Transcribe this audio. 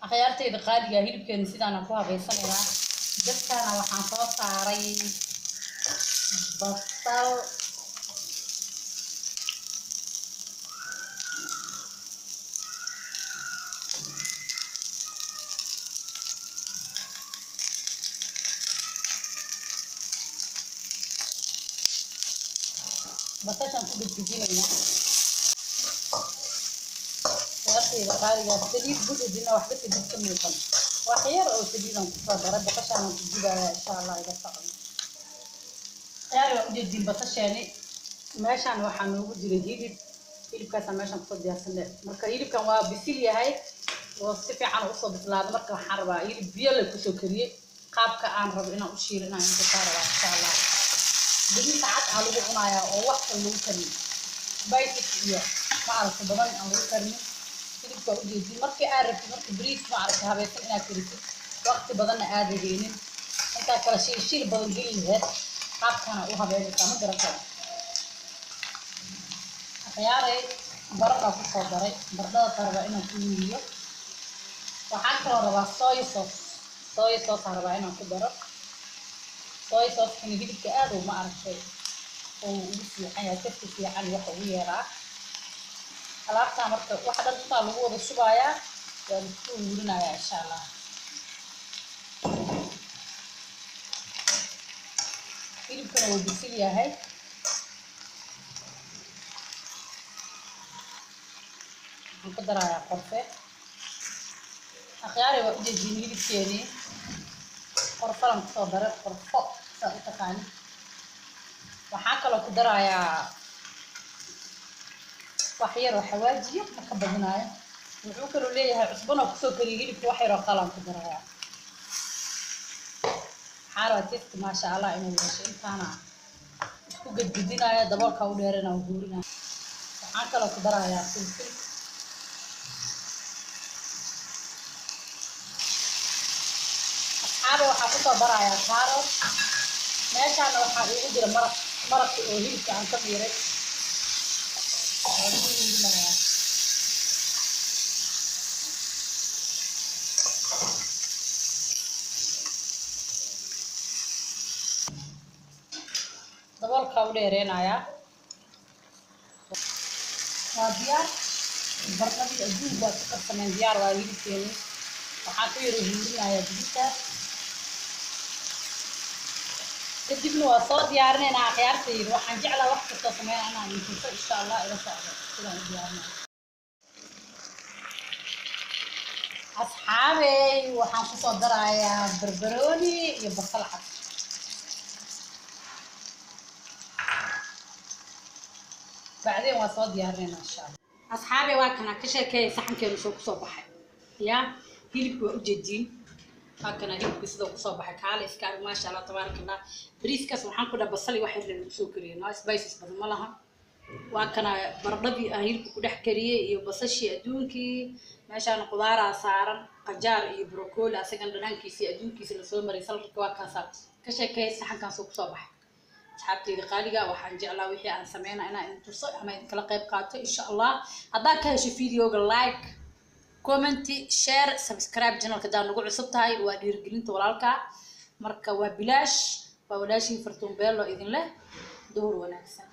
Akhyaartayda qaaliga, hilibkeena sidaana ku habaysanaynaa. Dabkaana waxaan soo saaray basal, basashaan ku gedgedinaynaa. Akhyaartayda qaaliga, saliid budadina waxba saliid ka muuqan, wax yar oo saliidan kusoo daray, basashaana ku gubayaa insha Allah. Iga socon akhyaari, waa ujeediin basasheeni. Meeshaan waxaa noogu jiray hilib, hilibkaasaa meeshaan kusoo diyaarsanay. Marka hilibkan waa bisil yahay oo si fiican usoo bislaado. Marka waxaan rabaa hilib biyo la kusoo kariyey, qaabka aan rabo inaan u shiilo inaan inta kaa rabaa insha Allah. Bariis cad aa lagu cunayaa oo wax kale lagu karin, spices iyo ma aragta badan aan lagu karinin. Hilibka waa ujeedin. Markii aad rabtid marka bariis ma aragta habaysan inaad karisid, waqti badanna aad rabeynin, intaa kala shiil badan geli laheyd, qaabkana u habeynaysaa, ma garataa? Akhyaaray, baradhaa kusoo daray, baradhadaas rabaa inaan ku wiiliyo. Waxaan kaloo rabaa soy sauce, soy sauce aan rabaa inaan ku daro. Soy sauce-kana hilibka aad uu ma aragtay oo ugu fiican yahay, tasti fiican waxa ugu yeeraa alaabtaa. Marka waxa dhan intaa lagu wada shubayaa, waa laisku uurinayaa insha Allah. Hilibkana wuu bisil yahay. Waxaan ku darayaa qorfe. Akhyaari, waa ujeediin hilibkeenii, qorfalan kusoo daray, qorfo saa u taqaani. Waxaa kaloo ku darayaa wax yar oo xawaajiyo, ma ka badinaayo. Wuxuu kaloo leeyahay cusbana kusoo kariyo hilibka, wax yaroo qalaan ku darayaa. Waxaa rabaa taste maasha Allah inuu yeesho. Intaana isku gedgedinaya, daboolka u dheerana u guurinaya. Waxaan kaloo ku darayaa filfil. Asxaaba, waxaa kusoo darayaa carrot. Meeshaana waxaa iigu jira maraq, maraqki oo hilibka aan ka miiray waa lagu iibinayaa. Daboolkaa u dheereynayaa. Waa diyaar baradhadii adduunka, waa isku karsameen, diyaar waa hilibkeeni. Waxaan ku yara huurinayaa digirtaas, kadibna waa soo diyaarinaynaa. Akhyaartayda, waxaan jeclaa wax kastoo sameynaa inaan idin tuso insha Allah. Ila socdo sidaan u diyaarinayo. Asxaabey, waxaan kusoo darayaa barbarooni iyo basal cad. Bacdeen waa soo diyaarinaynaa insha Allah. Asxaabey, waa kana ka sheekeeya saxankeenu soo kusoo baxay. Ya hilibka waa ujeediin, waa kana hilibka sidoo kusoo baxay, kaale iska arag, maasha Allah tabaaraka Allah. Bariiskaas waxaan ku dhaha basal iyo wax yar lagu soo kariyey, no spices badan ma laha. Waa kana baradhadii aan hilibka ku dhex kariyey iyo basashii adduunkii. Meeshaan qudaaraa saaran, qajaar iyo broccoli, asagana dhanaankiisa iyo adduunkiisa lasoo maray saladka. Waa kaasaa ka sheekeeyay saxankaasoo kusoo baxay. Asxaabteyda qaaliga, waxaan jeclaa wixii aan sameyna inaan idin tuso ama idinkala qayb qaato insha Allah. Haddaad ka hesho videoga, like, comment, share, subscribe channelka haddaad nagu cusub tahay. Waa dhiirigelinta walaalka, marka waa bilaash. Waa walaashii Fartuun Beelo idin leh duhur wanaagsan.